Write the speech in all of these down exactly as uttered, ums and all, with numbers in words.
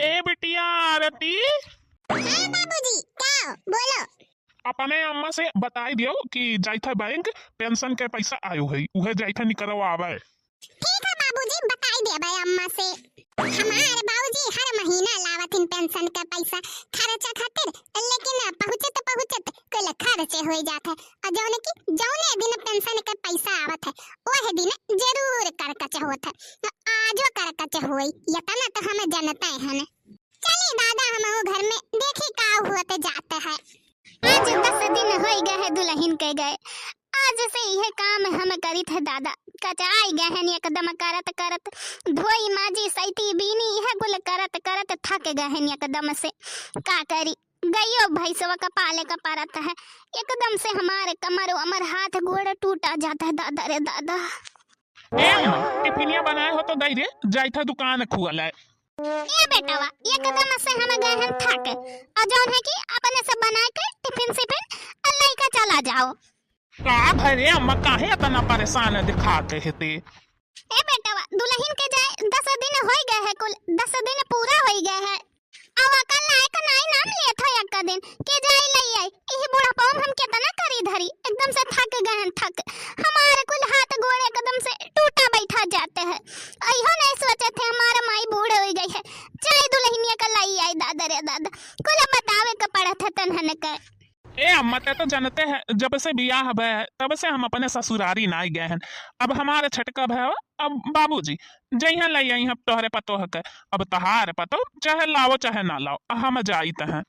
ए बिटिया आरती। हाँ बाबूजी, का? बोलो। अपने अम्मा से बताई दियो कि जाइथे बैंक, पेंशन के पैसा आयो है, उहे जाइथे निकरवावे। ठीक है बाबूजी, बताई देबे अम्मा से। हमार बाबूजी हर महीना लावत हिन पेंशन के पैसा खर्चा खातिर, लेकिन पहुँचत पहुँचत कुल खर्चे होई जात है। और जौने कि जौने दिन पेंशन के पैसा आवत है, वह दिन जरूर करकच होत है। आजो करकच होई, इतना तो हम जनते हैं। चली दादा, हम वो घर में देखी का होत जात है। आज दस दिन होई गए है दुल्हन के गए, आज से यह काम हम करित है दादा। कचाई गए हैं एकदम करत करत, धोई माजी सैती बीनी, यह कुल करत करत थक गए हैं एकदम से। का करी, गइयो भैंसवा का पाले का परत है, एकदम से हमारे कमर वमर हाथ गोड़ टूटा जात है दादा रे दादा। ए अम्मा, टिफिनिया बनाए हो तो दई रे, जाइथे दुकान खुआ लाए। ए बेटवा, एकदम से हम गए हैं थक, और जौन है कि अपने से बनाए के टिफिन सिफिन और लइका चला जाओ। का भरे अम्मा, काहे इतना परेशान दिखाते है ते? ए बेटवा, दुल्हन के जाए दस दिन होई गए है, कुल दस दिन पूरा होई गए है। अब अकल लायक नाई नाम लेत है, एक दिन के जाई लई आई। इही बुढ़ापा में हम कितना करी धरी, एकदम से थक गए हैं, थक। हमारे कुल हाथ गोड़ एकदम से टूटा बैठा जाते हैं। अइहो नहीं सोचे थे हमारा माई बूढ़ हो गई है, जाई दुल्हनिया का लई आई। दादा रे दादा, कुल बतावे के पड़त है तनहन के। ए अम्मा, ते तो जनते है, जब से बियाह भय है, तब से हम अपने ससुरारी नाई गए हैं। अब हमारे छटका भय, अब बाबूजी जइहाँ लई आई हम तोहरे पतोह के। अब तहार पतोह चाहे लाओ चाहे ना लाओ, हम जाइत हैं।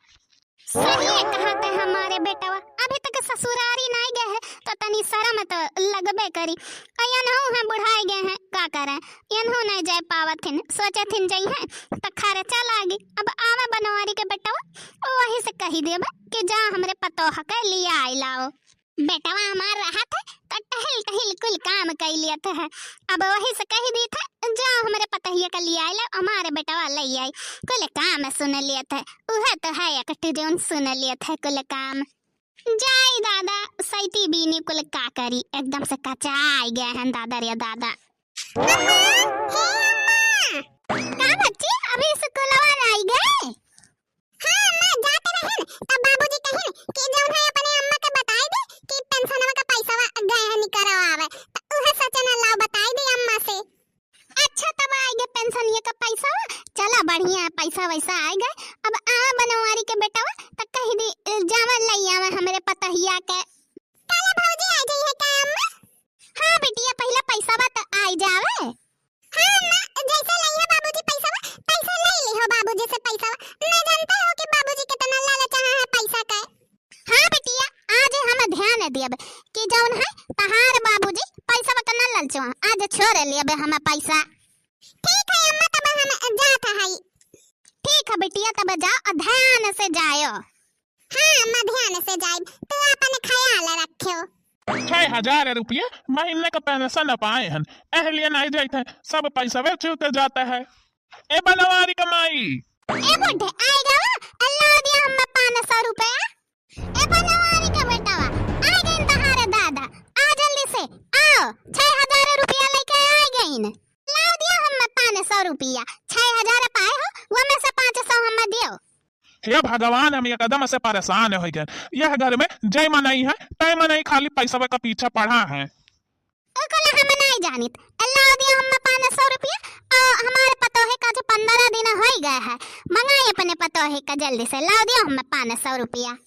सही कहत है हमारे बेटवा, अभी तक ससुरारी नाई गए है, तो तनी शरम तो लगबे करी। अयनहु हैं बुढ़ाई गए हैं, का करे, यनहु नहीं जाए पावत हिन, सोचत हिन जइहें त खर्चा लागी। अब आवे बनवारी के बेटवा, वही से कही देबे कि जा हमरे पतोह के लिया आई लाओ। बेटवा हमार रहत है त टहिल टहिल कुल काम कई लेत है। अब वही से कही दीत है, जा हमरे पतोहिया के लिया आई लाओ, हमारे बेटवा लई आई, कुल काम सुन लेत है। उहे तो है एक ठे जौन सुन लेत है कुल काम। जाई दादा, सैती बीनी कुल का करी, एकदम से कचाई गए हैं दादा रे दादा। अम्मा, हे अम्मा। का बच्ची, अभी स्कूलवा नाई गए? हाँ अम्मा, जाते रहन, तब बाबूजी कहिन कि जौन है अपने अम्मा के बताई दे कि पेंशनवा का पैसा गए है निकरवावे, त उहे सचना लाओ बताई दे अम्मा से। अच्छा, तब आए गए पेंशनिया का पैसा, चला बढ़िया है, पैसा वैसा आए गए। अब आवे बनवारी के बेटवा, त कही दी, जावा लई आवे हमरे पतहिया के। काला भौजी आ जाई है का अम्मा? हाँ बिटिया, पहला पैसा बा त आई जावे। हाँ अम्मा, जैसे लइहे बाबूजी पैसा बा, तैसे ले लिहो बाबूजी से पैसा बा। ना जानते हो कि बाबूजी कितना लालच है पैसा का। हाँ बिटिया, आज हम ध्यान देब कि जौन है तहार बाबूजी पैसा का ना ललचवा, आज छोड़ लेब हम पैसा। ठीक है अम्मा, तब हम जात हई। ठीक है बिटिया, तब जा और ध्यान से जायो। हाँ अम्मा, ध्यान से जाइब, तू अपन ख्याल रखियो। छह हजार रुपया महीने का पेंशन पाए हन, एह लिए नहीं जाइत है, सब पैसा वे चूते जाता है। ए बनवारी का माई। ए बुढ़े, आए गवा, अल्लाह दिया हमें पाँच सौ रुपया। ए बनवारी का बेटावा, आ गए तहारे दादा, आ जल्दी से, आओ, छह हजार रुपया लेके आ गईन। लाओ दियो हमें पाँच सौ रुपया, छह हजार पाए हो, वो में से पाँच सौ हमें दियो। हे भगवान, हम एकदम से परेशान हो गए। यह घर में जय मनई है, तय मनई खाली पैसा का पीछा पड़ा है। ओकला हम नहीं जानित। लाओ दियो हमें पाँच सौ रुपया, और हमारे पतोहे का जो पन्द्रह दिन हो गए है, मंगाई अपने पतोहे का जल्दी से, लाओ दियो हमें पाँच सौ रुपया।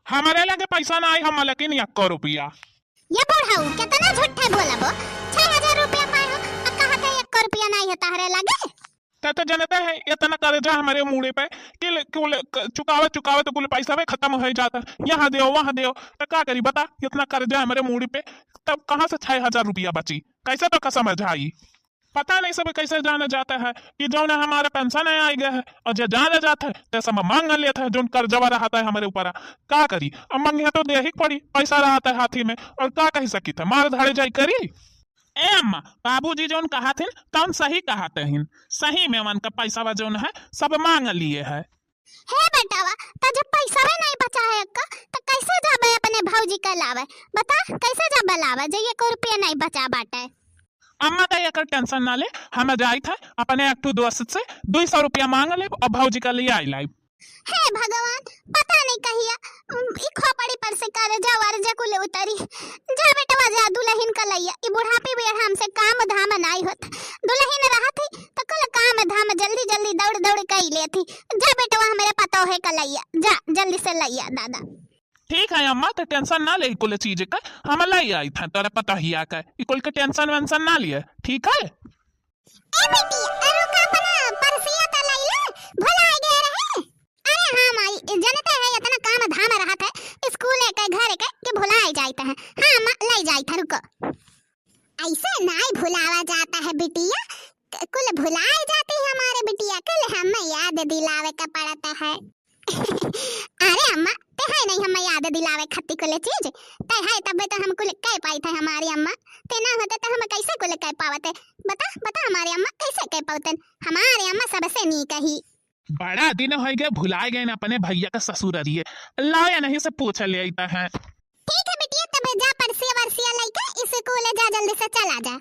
हमारे लगे पैसा ना आई, हम लेकिन एको रुपया। ये बुढ़ऊ, कितना झूठे बोलबो? छह हजार रुपया पाए हो, आ कहत है एको रुपया नहीं है तहरे लगे? ते तो जनते है, इतना कर्जा हमारे मूड़े पे कि ले-, कुल क-, चुकावे, चुकावे तो कुल पैसा भी खत्म हो जाता है। यहाँ देओ, वहाँ देओ, तो का करी बता, इतना कर्जा हमारे मूड़े पे, तब कहाँ से छह हजार रुपया बची? कैसे तो का समझ आई? पता नहीं सब कैसे जाने जाता है कि जौन है हमारा पेंशन है आई गया है, और जो जाने जाता है तो सब मांग लेता है, जौन कर्जवा रहता है हमारे ऊपर। का करी, अब मांगे तो दे ही पड़ी, पैसा रहता है हाथी में, और का कही सकी थे, मार धाड़े जाई करी। ए अम्मा, बाबूजी जौन कहा थे तौन सही कहा थे, सही में उनका पैसा जौन है सब मांग लिए है। हे बेटावा, त जब पैसा भी नहीं बचा है अक्का, त कैसे जाबे अपने भौजी के लावे? बता, कैसे जाबे लावे, जे एको रुपया नहीं बचा बाटे? अम्मा त एकर tension ना ले, हम जाइत है अपने एक ठो दोस्त से दुई सौ रुपया मांग लेब और भौजी का लिए आई लाइब। हे भगवान, पता नहीं कहिया, उम, ई खोपड़ी पर से कर्जा वर्जा कुल उतरी। जा बेटवा जा, दुलहिन का लइया, ई बुढ़ापे बेर हमसे काम धाम नाई होत। दुलहिन रहत ही त कुल काम धाम जल्दी जल्दी दौड़ दौड़ कई लेत ही। जा बेटवा हमरे पतोहे का लइया, जा जल्दी से लइया दादा। ठीक है अम्मा, त tension ना ले, ई कुल चीज का हम लई आइत है तोरा पतोहिया का, ई कुल के tension वेंशन ना लिए, ठीक है? ए बेटी, ए रुका, अपना परसिया त लई ले, भुलाए गए रहे। अरे हाँ माई, जनते है इतना काम धाम रहत है, स्कूल के, घर के, कि भुलाए जाइत है। हाँ अम्मा, लई जाइत है, रुको। ऐसे नाई भुलावा जाता है बिटिया, क-, कुल भुलाए जाती है हमारे बिटिया, कल हम याद दिलावे का पड़ता है। अरे अम्मा, ते है नहीं हम याद दिलावे खत्ती कुल चीज, ते है तबे तो हम कुल कह पाई थे हमारी अम्मा, ते ना होते तो हम कैसे कुल कह पावते? बता, बता हमारी अम्मा कैसे कह पावतन? हमारी अम्मा सबसे नीक ही। बड़ा दिन हो गए, भुलाए गए ना अपने भैया का ससुररिये, लाया नहीं से पूछ ले आइता है। ठीक है बिटिया, तब जा परसिया वरसिया लइके स्कूल जा, जल्दी से चला जा।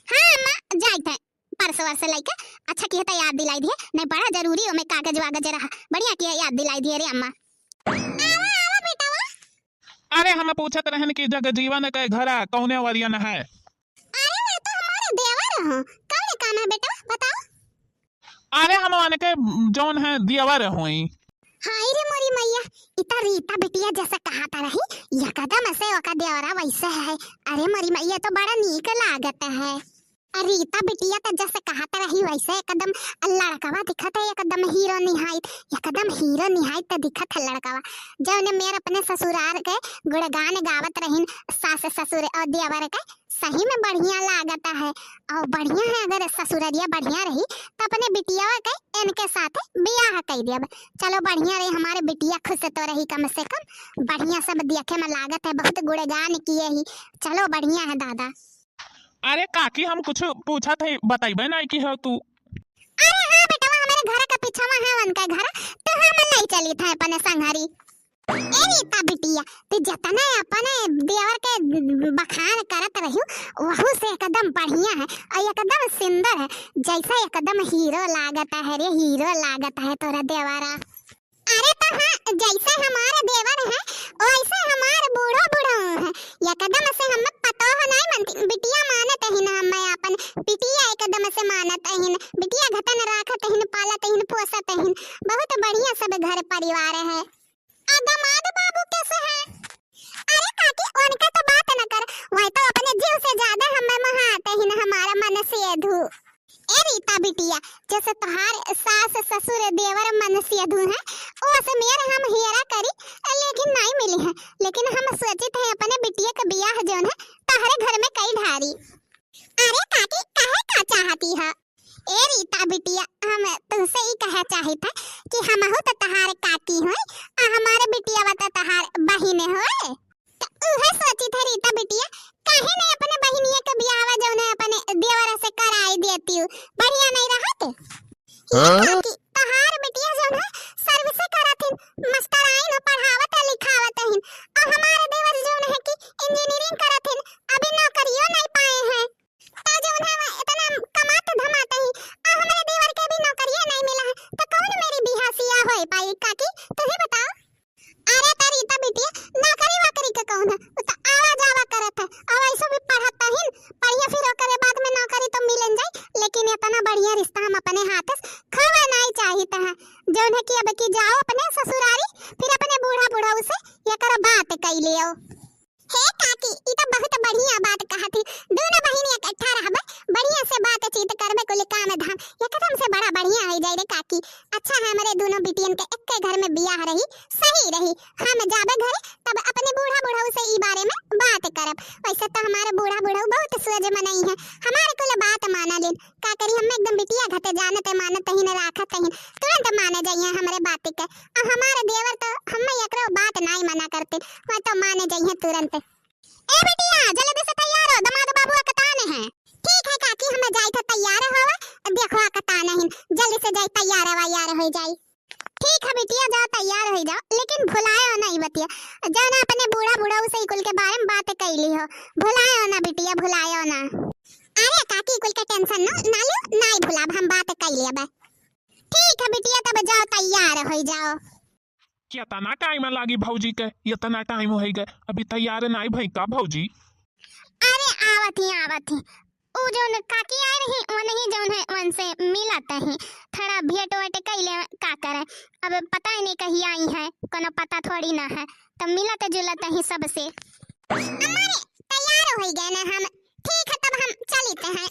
हाँ अम्मा, जाइत है। पर्स वर्स लइके, अच्छा किहे त याद दिलाई दिहे, नहीं बड़ा जरूरी ओमे कागज वागज रहा, बढ़िया किहे याद दिलाई दिहे रे अम्मा। आवा, आवा बेटवा। अरे हम पूछत रहन कि जगजीवन के घरा कौने वरियन है? अरे वो तो हमारे देवर हो, कौन काम है बेटवा, बताओ। अरे हम उनके जौन है देवर होई। हाय रे मोरी मैया, इता रीता बिटिया जैसे कहत रही, एकदम से ओका देवरा वैसे है। अरे मोरी मैया, तो बड़ा नीक लागत है। अरे रीता बिटिया त जस कहत रही वैसे एकदम लड़कवा दिखत है, एकदम हीरो निहाइत, एकदम हीरो निहाइत त दिखत है लड़कवा। जौने मेर अपने ससुरार के गुणगान गावत रहिन सास ससुर और देवर के, सही में बढ़िया लागत है। और बढ़िया है, अगर ससुररिया बढ़िया रही त अपने बिटिया के इनके साथ बियाह कई देब। चलो बढ़िया रही, हमारे बिटिया खुश तो रही कम से कम, बढ़िया सब देखे में लागत है, बहुत गुणगान किए ही। चलो बढ़िया है दादा। अरे काकी, हम कुछ पूछत है, बतइबे नहीं की हो तू। अरे हाँ बेटवा, हमारे घर का पीछवा है उनका घर, तो हम ले चली था अपने संघरी। ए रीता बिटिया, तू जतना अपने देवर के बखान करत रही, वहू से एकदम बढ़िया है और एकदम सुंदर है, जैसा एकदम हीरो लागत है रे, हीरो लागत है तोरा देवरा। अरे तो हाँ, जैसे हमारे देवर हैं, वैसे हमारे बूढ़ो बूढ़ो हैं। एकदम से हम पतोह नहीं मानती, बिटिया मानत ही ना, हम अपन बिटिया एकदम से मानत ही ना। बिटिया घतन राखत ही ना, पालत ही ना, पोसत ही ना। बहुत बढ़िया सब घर परिवार है। आ दामाद बाबू कैसे हैं? अरे काकी, उनका तो बात न कर, वह तो अपने जीव से ज्यादा हमें महात ही ना, हमारा मन से धू। ए रीता बिटिया, जैसे तोहार सास, ससुर, देवर मन से अधू हैं, ओसे मेर हम हेरा करी, लेकिन नाई मिली हैं। लेकिन हम सोचित हैं अपने बिटिया के बियाह जौन है, तोहरे घर में कई ढारी। अरे काकी, कहे का चाहती है? ए रीता बिटिया, हम तुमसे ई कहे चाहित है कि हमहू तो तोहार काकी होई, आ हमारे बिटिया तो तोहार बहिन होई। त उहे सोचित है रीता बिटिया, काहे नहीं अपने बहिनिया के बियाहवा जौन है अपने देवर से कराई देती हूँ, बढ़िया नहीं रहत? ये हाँ? काकी, तोहार बिटिया जौन है service करत हिन, मास्टराइन हो, पढ़ावत है, लिखावत है हिन, और हमारे देवर जौन है कि engineering करत हिन, अभी नौकरियों नहीं पाए हैं। त जौन है वो इतना कमात धमात ही, आ हमारे देवर के भी नौकरिये नहीं मिला है, त कौन मेरी बियाह सियाह होए पाई काकी, तुम ही बताओ। अरे त रीता बिटिया, नौकरी वोकरी के कौन है? उ त आवा जावा करत है। और वैसे भी पढ़त तहिन, पढ़िया फिर ओकरे बाद में नौकरी तो मिलन जाई, लेकिन इतना बढ़िया रिश्ता हम अपने हाथ से खोवे नहीं चाहित है। जौन है कि अब की जाओ अपने ससुरारी, फिर अपने बूढ़ा बुढ़ऊ से एकर बात कई लियो। हे काकी, ई तो बहुत बढ़िया बात कहत ही। दोनों बहिन इकट्ठा रहबे, बढ़िया से बातचीत करबे, कुल काम धाम एकदम से बड़ा बढ़िया हो जाए रे काकी। अच्छा है, हमरे दोनों बिटियन के एक्के घर में बियाह रही, सही रही। हम जाबे घरे, तब अपने बूढ़ा बुढ़ऊ से ई बारे में बात करब। वैसे तो हमारे बूढ़ा बुढ़ऊ बहुत सोझ मनई है, हमारे कुल बात माना लेन। का करी, हम एकदम बिटिया घते जानत है, मानत ही न राखत ही, तुरंत माने जाइए हमरे बात के। और हमारे देवर तो हम एकरो बात नाई मना करते, वह तो माने जाइए तुरंत। ए बिटिया, जल्दी से तैयार हो, दामाद बाबू अकताने हैं। ठीक है काकी, हम जाई थे तैयार होवे। देखो अकताने हैं, जल्दी से जाई तैयार वैयार हो जाई। ठीक है बिटिया, जाओ तैयार हो जाओ, लेकिन भुलायो नहीं बतिया, जौन अपने बूढ़ा बुढ़ऊ से कुल के बारे में बात कैली हो, भुलायो ना बिटिया, भुलायो ना। अरे काकी, कुल के tension न, ना लो, नाई भुलाब, हम बात कइ लेबे। ठीक है बिटिया, तब जाओ तैयार होइ जाओ। केतना time लागी भौजी के? एतना time होइ गए, अभी तैयार नाई भई का भौजी? अरे आवत ही, आवत ही। उ जौन काकी आए रही, वनही जौन है, वनसे मिलत ही। थोड़ा भेंट वेंट कइले का करे, अब पता ही नहीं कहिया आई है, कोनो पता थोड़ी ना है, तो मिलत जुलत ही सबसे। अम्मा रे, तैयार होइ गए ना हम, ठीक है तब हम चलित हैं।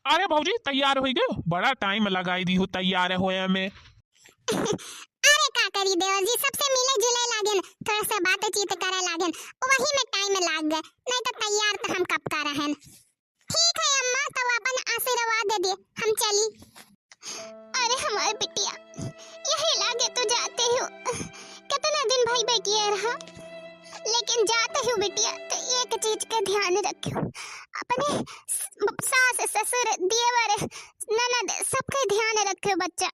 अरे भौजी, तैयार होइ गयो? बड़ा time लगाई दिहु तैयार होए में। अरे का करी देवर जी, सबसे मिले जुले लागेन, थोड़ा सा बातचीत करे लागेन, वही में time लाग गए, नहीं तो तैयार तो हम कब का रहेन। ठीक है अम्मा, तब अपन आशीर्वाद दे दिए, हम चली। अरे हमार बिटिया, यही लागे तो जाते हो, कितना दिन भाई बेटिया रहा, लेकिन जाते हो बिटिया, तो एक चीज का ध्यान रखियो, अपने स-, सास, ससुर, देवर, ननद, सबके ध्यान रखियो बच्चा,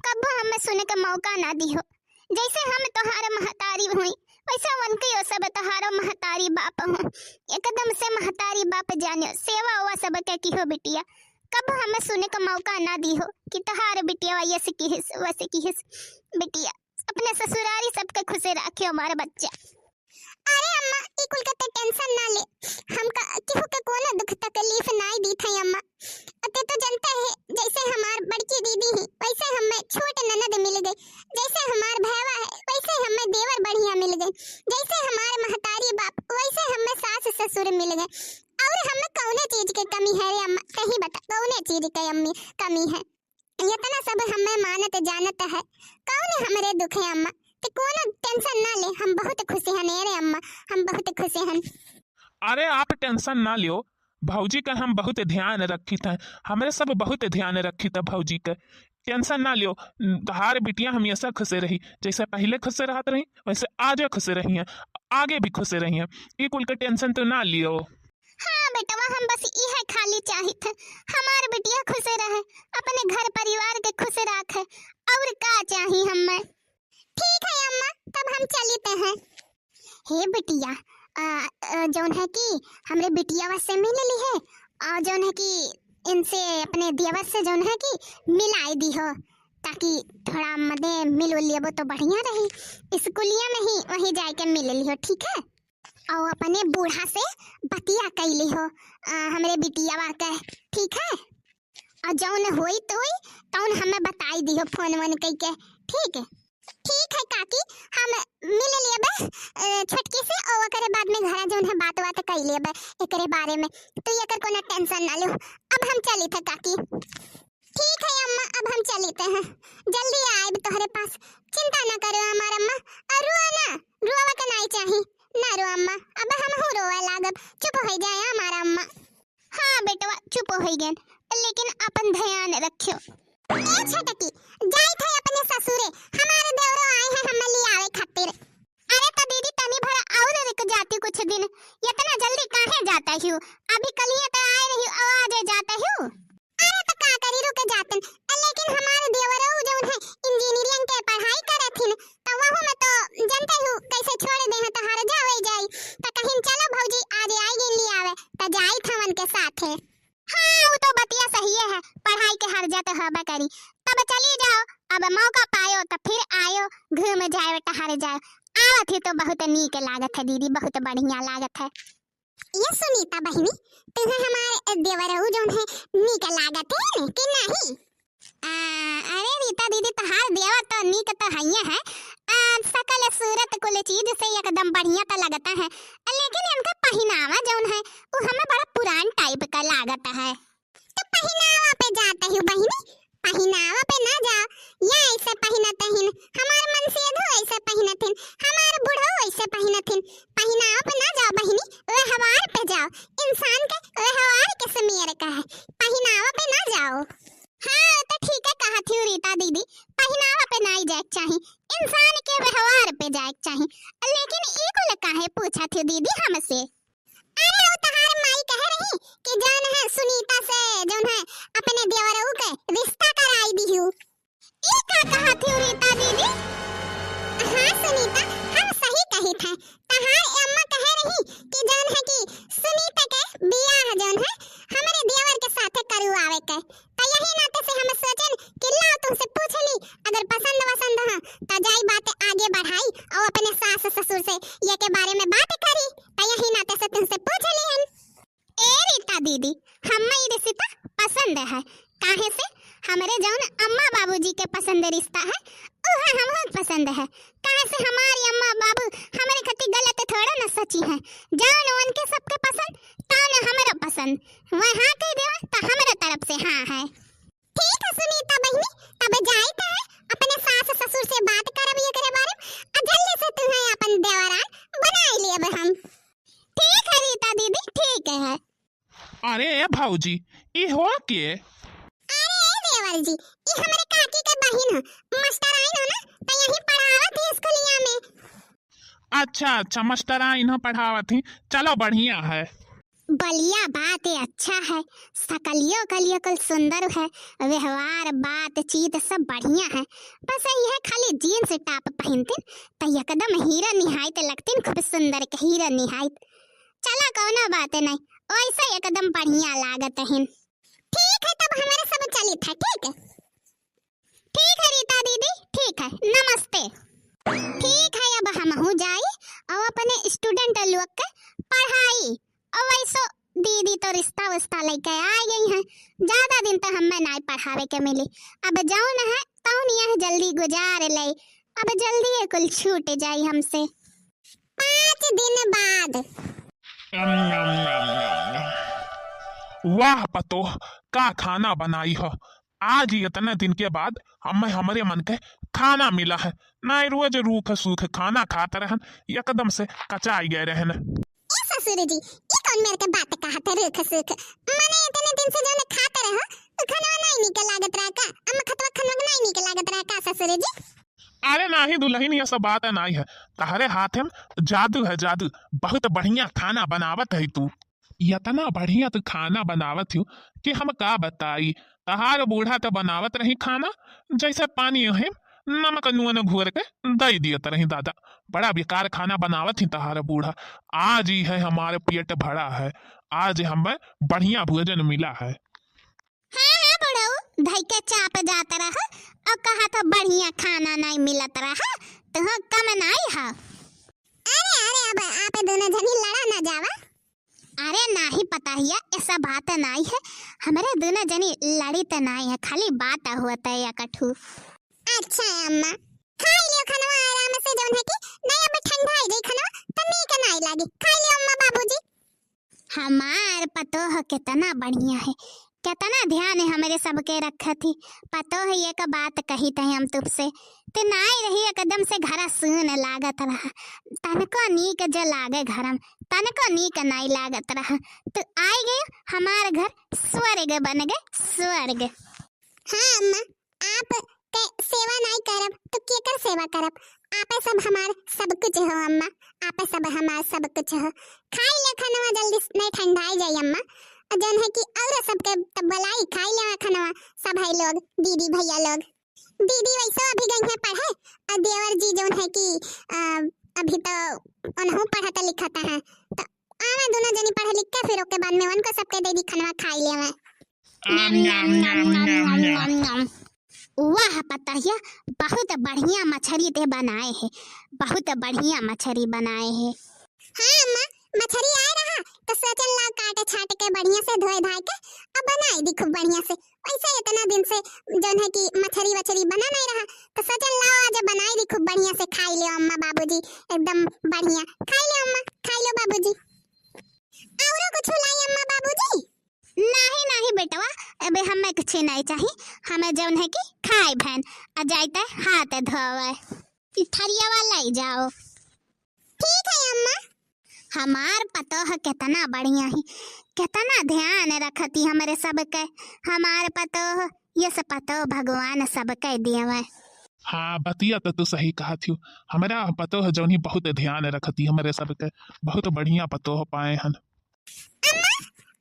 कब हमें सुने के मौका ना दियो। जैसे हम तोहार महतारी हुई, वैसे उनके यो सब तोहारो महतारी बाप हो। एकदम से महतारी बाप जानियो, सेवा ओवा सबके किहो बिटिया। कब हमें सुने का मौका ना दिहो कि तोहार बिटिया वैसे किहिस, वैसे किहिस। बिटिया, अपने ससुरारी सबके खुश राखियो हमार बच्चा। अरे अम्मा, ई कुल के ते tension ना ले। हम का, केहू के कोनो दुख तकलीफ नाई दीत है अम्मा। अते तो जनते है, जैसे हमार बड़की दीदी ही, वैसे हमें छोट ननद मिल गई। जैसे हमार भैवा है, वैसे हमें देवर बढ़िया मिल गए। जैसे हमार महतारी बाप, वैसे हमें सास ससुर मिल गए। और हमें कौने चीज के कमी है रे अम्मा? तही बता, कौने चीज के अम्मी कमी है? इतना सब हमें मानत जानत है, कौन हमरे दुख है अम्मा? ते कोनो tension ना ले, हम बहुत खुश हन रे अम्मा, हम बहुत खुश हन। अरे आप tension ना लियो, भौजी का हम बहुत ध्यान रखित है, हमरे सब बहुत ध्यान रखित है भौजी का, tension ना लियो। तोहार बिटिया हमेशा खुश रही, जैसे पहले खुश रहत रही वैसे आजे खुश रही है, आगे भी खुश रही है। ई कुल के tension तो ना लियो। हाँ बेटवा, हम बस इहे खाली चाहित है, हमार बिटिया खुश रहे, अपने घर परिवार के खुश राखे, और का चाही हमें? ठीक है अम्मा, तब हम चलित हैं। हे बिटिया, आ, आ, जौन है कि हमरे बिटियावा से मिल लिहे, और जौन है कि इनसे अपने देवर से जौन है कि मिलाए दिहो, ताकि थोड़ा मदे मिल लेबो तो बढ़िया रही। स्कूलिया में ही वहीं जाके मिल लिहो, ठीक है? और अपने बूढ़ा से बतिया कइ लिहो, आ, हमरे बिटियावा के, ठीक है? और जौन होई तो होई, तौन हमें बताई दिहो फोन वोन कइ के, ठीक है? ठीक है काकी, हम मिल लेबे, अ, छोटकी से, और ओकरे बाद में घरा जौन है बात वात कइ लेबे एकरे बारे में, तो एकर कोनो tension ना लो। अब हम चलित है काकी। ठीक है अम्मा, अब हम चलित हैं, जल्दी आएब तोहरे पास, चिंता ना करो हमार अम्मा, और रुआ ना, रुआवा के नाई चाही, ना रो अम्मा, अब हमहू रोवे लागब, चुप होइ जाए हमार अम्मा। हाँ बेटवा, चुप होइ गएन, लेकिन अपन ध्यान रखियो। ए छोटकी, जाइत है अपने ससुरे, हमार देवरो आए हैं हमें लियावे खातिर। अरे तो दीदी, तनी भर और रुक जाती कुछ दिन, इतना जल्दी काहे जाता ही? अभी कलिए तो आए रही, और आज जाता ही। अरे तो का करी, रुक जातन। लेकिन हमार देवरो जौन है engineering के पढ़ाई करत हिन, तो वहू में तो जनते हो कैसे छोड़ दे हैं, तो हर जावे जाई। तो कहिन चलो भौजी, आज आई गिन लियावे, तो जाइत हवन के साथे। हाँ, वो तो बतिया सही है, पढ़ाई के हर जाते हबे करी। तब चली जाओ, अब मौका पायो तो फिर आयो, घूम जाए, टहर जाए। आवत ही तो बहुत नीक लागत है दीदी, बहुत बढ़िया लागत है। ये सुनीता बहिनी, तुहे हमार देवरऊ जौन है नीक लागत है कि नहीं? आ, अरे रीता दीदी, तहार देवर तो नीक तो हइये है। आ, सकल सूरत कुल चीज से एकदम बढ़िया तो लगता है, लेकिन इनका पहिनावा जौन है वो हमें बड़ा पुरान type का लागत है। तो पहिनावा पे जाते हो बहिनी, पहिनावा पे ना जाओ, या ऐसे पहिनत हिन, हमार मनसेधो ऐसे पहिनत हिन, हमार बुढ़ऊ ऐसे पहिनत हिन। पहिनावा पे ना जाओ बहिनी, व्यवहार पे जाओ, इंसान के व्यवहार के समीर का है, पहिनावा पे ना जाओ। हाँ, तो ठीक है कहत ही रीता दीदी, पहिनावा पे नाई जाए के चाही, इंसान के व्यवहार पे जाए के चाही। लेकिन ई कुल काहे पूछत ही दीदी हमसे? अरे, वो तहार माई कहे रही कि जौन है सुनीता से जौन है अपने देवरऊ के रिश्ता कराई दिहू। ई का कहत ही रीता दीदी? हाँ सुनीता, हम सही कहित है। तहार अम्मा कहे रही कि जौन है कि सुनीता के बियाह जौन है हमरे देवर पसंद वसंद ह, त जाई बात आगे बढ़ाई और अपने सास ससुर से ये के बारे में बात करी, त यही नाते से तुमसे पूछ लिहन। ए रीता दीदी, हम्मे ई रिश्ता पसंद है, काहे से हमरे जौन अम्मा बाबूजी के पसंद रिश्ता है, उहे हमहू पसंद है। काहे से हमारी अम्मा बाबू हमरे खातिर गलत थोड़ा न सोची है। जौन उनके सबके पसंद, तौन हमरो पसंद। वह हाँ कह देवा, त हमरे तरफ से हाँ है। ठीक है सुनीता बहिनी, तब जाइत है, अपने सास ससुर से बात करब एकरे बारे में, आ जल्दी से तुम्हें अपन देवरान बनाई लेब हम। ठीक है रीता दीदी, ठीक है। अरे ए भौजी, ई हो के? अरे ए देवर जी, ई हमरे काकी के बहिन ह, मास्टराइन हो ना, त यहीं पढ़ावत ही स्कूलिया में। अच्छा अच्छा, मास्टराइन ह पढ़ावत ही, चलो बढ़िया है। बढ़िया बात है, अच्छा है, सकलियो कलियो कुल सुंदर है, व्यवहार बातचीत सब बढ़िया है। बस यह खाली जींस टॉप पहनतिन त एकदम हीरो निहायत लगतिन, खूब सुंदर के हीरो निहायत। चला कौनो बात नहीं, वैसे एकदम बढ़िया लागत है। ठीक है तब हमारे सब चलित है, ठीक है। ठीक है रीता दीदी, ठीक है, नमस्ते। ठीक है, अब हमहू जाई और अपने स्टूडेंट लोग के पढ़ाई। और वैसो दीदी तो रिश्ता उश्ता लेके आ गई हैं, ज्यादा दिन तो हमें नाई पढ़ावे के मिली। अब जौन है तौन यह जल्दी गुजार ले, अब जल्दी ये कुल छूट जाई हमसे। पाँच दिन बाद। वाह पतोह, का खाना बनाई हो। आज ही इतने दिन के बाद हमें हमरे मन के खाना मिला है। नाई रोज रूख सूख खाना खात रहन, एकदम से कचाई गए रहन। ए ससुर जी, ई कौन मेर के बात कहत है रूख सूख? माने इतने दिन से जौन खात रहो, उ खनवा नाई नीक लागत रहा का? अम्मा खतवा खनवा नाई नीक लागत रहा का ससुर जी? अरे नाही दुलहिन, ये सब बात नाई है। तहरे हाथे में जादू है, जादू। बहुत बढ़िया खाना बनावत है तू। इतना बढ़िया तू खाना बनावत हो कि हम का बताई। तहार बूढ़ा तो बनावत रही खाना, जैसे पानी ओहे नमक नून घोर के दई दियत रही दादा। बड़ा बेकार खाना बनावत ही तहार बूढ़ा। आज ही है हमारे पेट भरा है, आज हमें बढ़िया भोजन मिला है। हाँ, हाँ, बुढ़ऊ, धई के चाप जात रहा और कहा था बढ़िया खाना नाई मिलत रहा, तो कम नाई हा। अरे, अरे, अब आप दोनों जनी लड़ा ना जावा। अरे नाही पता हिया, ऐसा बात नाई है, हमरे दोनों जनी लड़ी त नाई है, खाली बात होत है या कठू। अच्छा अम्मा, खाई लियो खनवा आराम से, जौन है कि नहीं अब ठंडा ही जाई खनवा, त नीक नाई लागी। खाई लियो अम्मा बाबूजी। हमार पतोह कितना बढ़िया है, कितना ध्यान है हमरे सबके रखत ही। पतोह एक बात कही त हम तुपसे, ते नाई रही एकदम से घरा सून लागत रहा, तनको नीक जो लागे घरम, तनको नीक नाई लागत रहा। तू आई गयो, हमार घर स्वर्ग बन गए, स्वर्ग। हाँ अम्मा, आप के सेवा नाई करब तो केकर सेवा करब? आपे सब हमार सब कुछ हो अम्मा, आपे सब हमार सब कुछ हो। खाई ले खनवा जल्दी से, नहीं ठंडाई जाई अम्मा। और जौन है कि और सबके तब बुलाई, खाई ले खनवा सब है लोग, दीदी भैया लोग। दीदी वैसे अभी गई है पढ़े, और देवर जी जौन है कि, अ, अभी तो उनहु पढ़त लिखत है, तो आवा दोनों जनी पढ़ लिख के फिर ओके बाद में उनको सबके दे दी खनवा खाई ले आवे। नम, नम, नम, नम, नम, नम, नम। वाह पतोहिया, बहुत बढ़िया मछरी ते बनाए है, बहुत बढ़िया मछरी बनाए है। हाँ अम्मा, मछरी आए रहा तो सोचल ला काट छाट के बढ़िया से धोए धाए के अब बनाई दी खूब बढ़िया से। वैसे इतना दिन से जौन है कि मछरी वछरी बना नहीं रहा, तो सोचल लाओ आज बनाई दी खूब बढ़िया से, खाई लियो अम्मा बाबूजी, एकदम बढ़िया। खाई लियो अम्मा, खाई लियो बाबूजी। औरो कुछ लाई अम्मा बाबूजी? नहीं, नहीं बेटवा, अबे हमें कुछ नहीं चाहिए, हमें जौन है कि खाए भैन, आ जाते हाथ धोवे। ई थरियावा लाई जाओ। ठीक है अम्मा। हमार पतोह कितना बढ़िया ही, कितना ध्यान रखती हमरे सबके। हमार पतोह, ये सब पतोह भगवान सबके देवे। हाँ, बतिया तो तू सही कहत हियो। हमरा पतोह जौन ही बहुत ध्यान रखती हमरे सबके, बहुत बढ़िया पतोह पाए हन। अम्मा,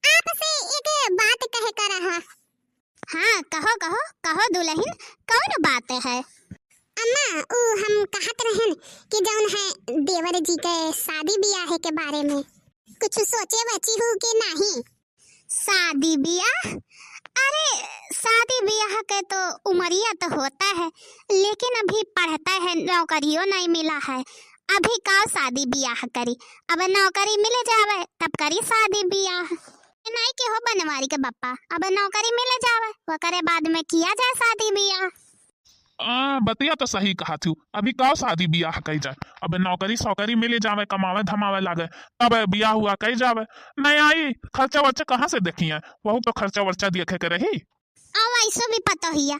आपसे एक बात कहे का रहा। हाँ, कहो, कहो, कहो दुलहिन, कौन बात है? अम्मा, उ हम कहत रहन कि जौन है देवर जी के शादी बियाह के बारे में कुछ सोचे बची हूँ कि नहीं? शादी बियाह? अरे, शादी बियाह के तो उमरिया तो होता है, लेकिन अभी पढ़ता है, नौकरियो नहीं मिला है। अभी का शादी बियाह करी? अब नौकरी मिले जावे, तब करी शादी बियाह। नहीं कि हो बनवारी के बप्पा, अब नौकरी मिले जावे, ओकरे बाद में किया जाए शादी बियाह। आ, बतिया तो सही कहत हू, अभी का शादी बियाह कई जाए, अब नौकरी सौकरी मिले जावे, कमावे धमावे लागे, तब बियाह हुआ कई जावे। नहीं आई, खर्चा वर्चा कहाँ से देखिए, वहू तो खर्चा वर्चा देखे के रही। अब ऐसो भी पतोहिया,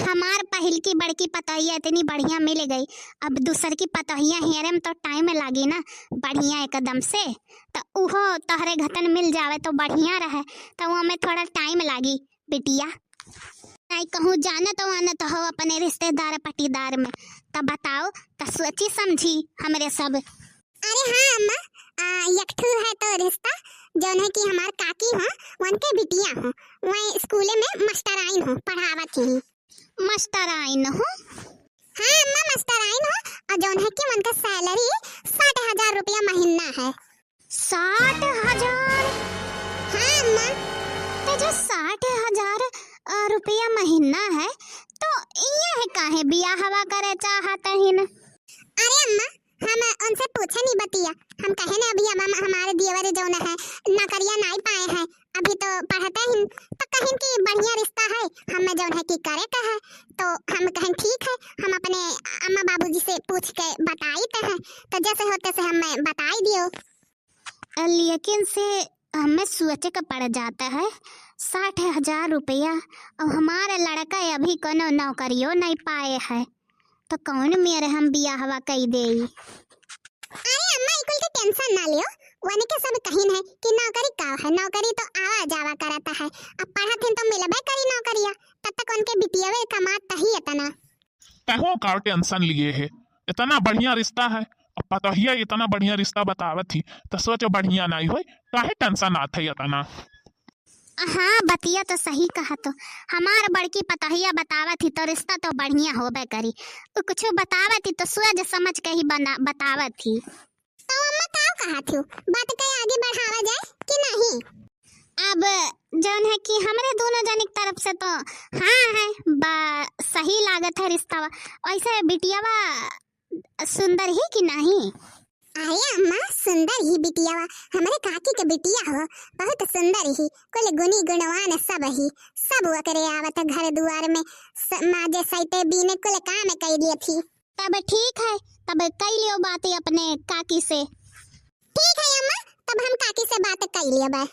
हमार पहिल की बड़की पतोहिया इतनी बढ़िया मिल गई, अब दूसर की पतोहिया हेरे में तो टाइम लागी ना, बढ़िया एकदम से, तो उहो तोहरे घतन मिल जावे तो बढ़िया रहे, तो वो में थोड़ा टाइम लागी बिटिया। नहीं कहूँ जानत वानत हो अपने रिश्तेदार पटीदार में, तब बताओ, तो सोची समझी हमरे सब। अरे हाँ अम्मा, आ, एक ठो है तो रिश्ता, जौन है कि हमार काकी हो, उनके बिटिया हो, वही स्कूले में मास्टराइन हो, पढ़ावत ही। मास्टराइन हो? हाँ अम्मा, मास्टराइन हो, और जौन है कि उनका सैलरी साठ हजार रुपया महीना है। साठ हजार? हाँ अम्मा। तो जो साठ हजार, अ, रुपया महीना है, तो इया है काहे बियाहवा करे चाहत हिन? अरे अम्मा, हम उनसे पूछे नहीं बतिया, हम कहे ने अभी हम, हम, हमारे दियवर जौन है नौकरिया नहीं पाए हैं, अभी तो पढ़ते ही, तो कहिन कि बढ़िया रिश्ता है, हमें जौन है कि करे का है, तो हम कहें ठीक है, हम अपने अम्मा बाबूजी से पूछ के बताई ते हैं, तो जैसे होते से हमें बताई दियो। लेकिन से हमें सोचे के पड़ जाता है, साठ हजार रुपया, और हमारा लड़का अभी कोनो नौकरियो नहीं पाए है, तो कौन मेरे हम बियाहवा कई देई? अरे अम्मा, ई कुल के टेंशन ना लियो, वने के सब कहिन है कि नौकरी का है, नौकरी तो आवा जावा करता है, अब पढ़त हैं तो मिलबे करी नौकरिया, तब तक उनके बिटियावे कमात तही इतना। तहु का टेंशन लिए है, इतना बढ़िया रिश्ता है, अब पतोहिया इतना बढ़िया रिश्ता बतावत ही, तो सोचो बढ़िया नहीं होई, काहे टेंशन आत है इतना? हाँ, बतिया तो सही कहा तो, हमार बड़की पतोहिया बतावत ही तो रिश्ता तो बढ़िया होबे करी, उ कुछ बतावत ही तो सोच समझ के ही बना, बतावत ही। तो अम्मा का कहत हो, बात के आगे बढ़ावा जाए कि नहीं? अब जौन है कि हमरे दोनों जने की तरफ से तो हाँ है, बा, सही लागत है रिश्तावा। वैसे बिटियावा सुंदर ही कि नहीं? अरे अम्मा, सुंदर ही बिटियावा, हमरे काकी के बिटिया हो, बहुत सुंदर ही, कुल गुणी गुणवान सब ही, सब ओकरे आवत घर दुआर में, स-, माजे सैते बीने कुल काम कई दिए थी। तब ठीक है, तब कई लियो बात अपने काकी से। ठीक है अम्मा, तब हम काकी से बात कई लियो बा।